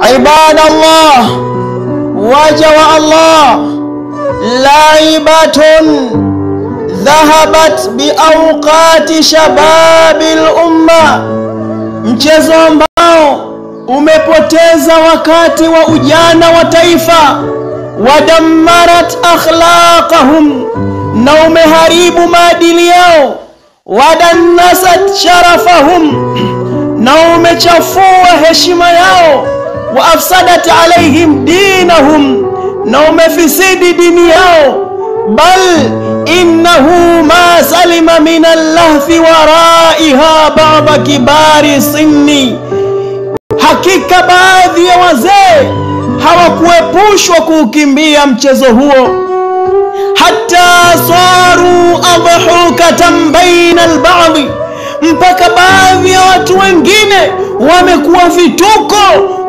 Ibadallah, waja wa Allah, laibatun dhahabat biawqati shababil umma, mchezo ambao umepoteza wakati wa ujana wa taifa. Wadammarat akhlaqahum, na umeharibu maadili yao. Wadannasat sharafahum, na umechafua heshima yao. Wa afsadat alaihim dinahum, na umefisidi dini yao. Bal innahu ma salima min allahfi waraiha ba'da kibari sinni, hakika baadhi ya wazee hawakuepushwa kuukimbia mchezo huo. Hatta saru adhukatan baina alba'd, mpaka baadhi ya watu wengine wamekuwa vituko,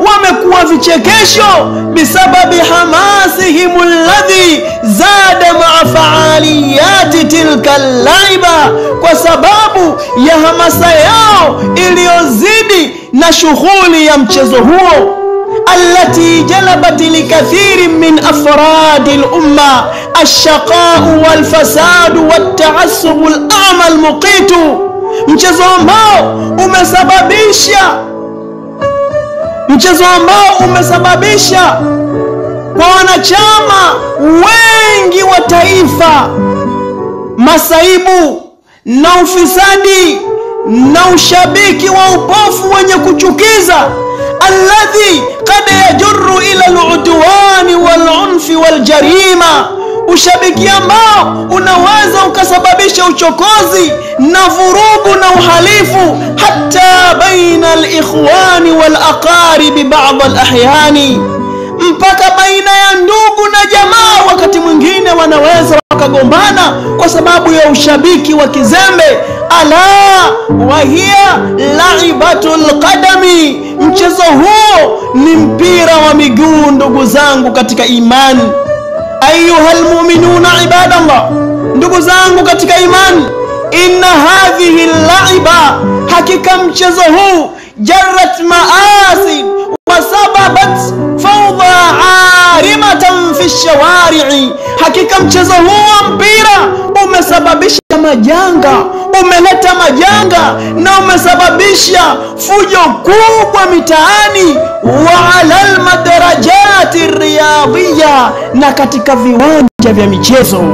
wamekuwa vichekesho. Bisababi hamasihim alladhi zada ma'a fa'aliyati tilka al-laiba, kwa sababu ya hamasa yao iliyozidi na shughuli ya mchezo huo. Allati jalabat likathirin min afradi al-umma ash-shaqa'u wal-fasadu wat-ta'assub al-a'ma al-muqitu, mchezo ambao umesababisha kwa wanachama wengi wa taifa masaibu na ufisadi na ushabiki wa upofu wenye kuchukiza. Alladhi qad yajurru ila al-udwani wal-unfi wal-jarima, ushabiki ambao unaweza ukasababisha uchokozi na vurugu na uhalifu. Hatta baina al-ikhwani wal-aqaribi ba'd al-ahyani, mpaka baina ya ndugu na jamaa wakati mwingine wanaweza wakagombana kwa sababu ya ushabiki wa kizembe. Ala wa hiya laibatul qadami, mchezo huo ni mpira wa miguu. Ndugu zangu katika imani, ayuhal mu'minuna ibadallah, ndugu zangu katika imani, inna hadhihi laiba, hakika mchezo huu, jarrat maasi wa sababat fawda arimatan fi shawari'i, hakika mchezo huu wa mpira umesababisha majanga, umeleta majanga na umesababisha fujo kubwa mitaani. Wa alal madarajati riyadhiya, na katika viwanja vya michezo.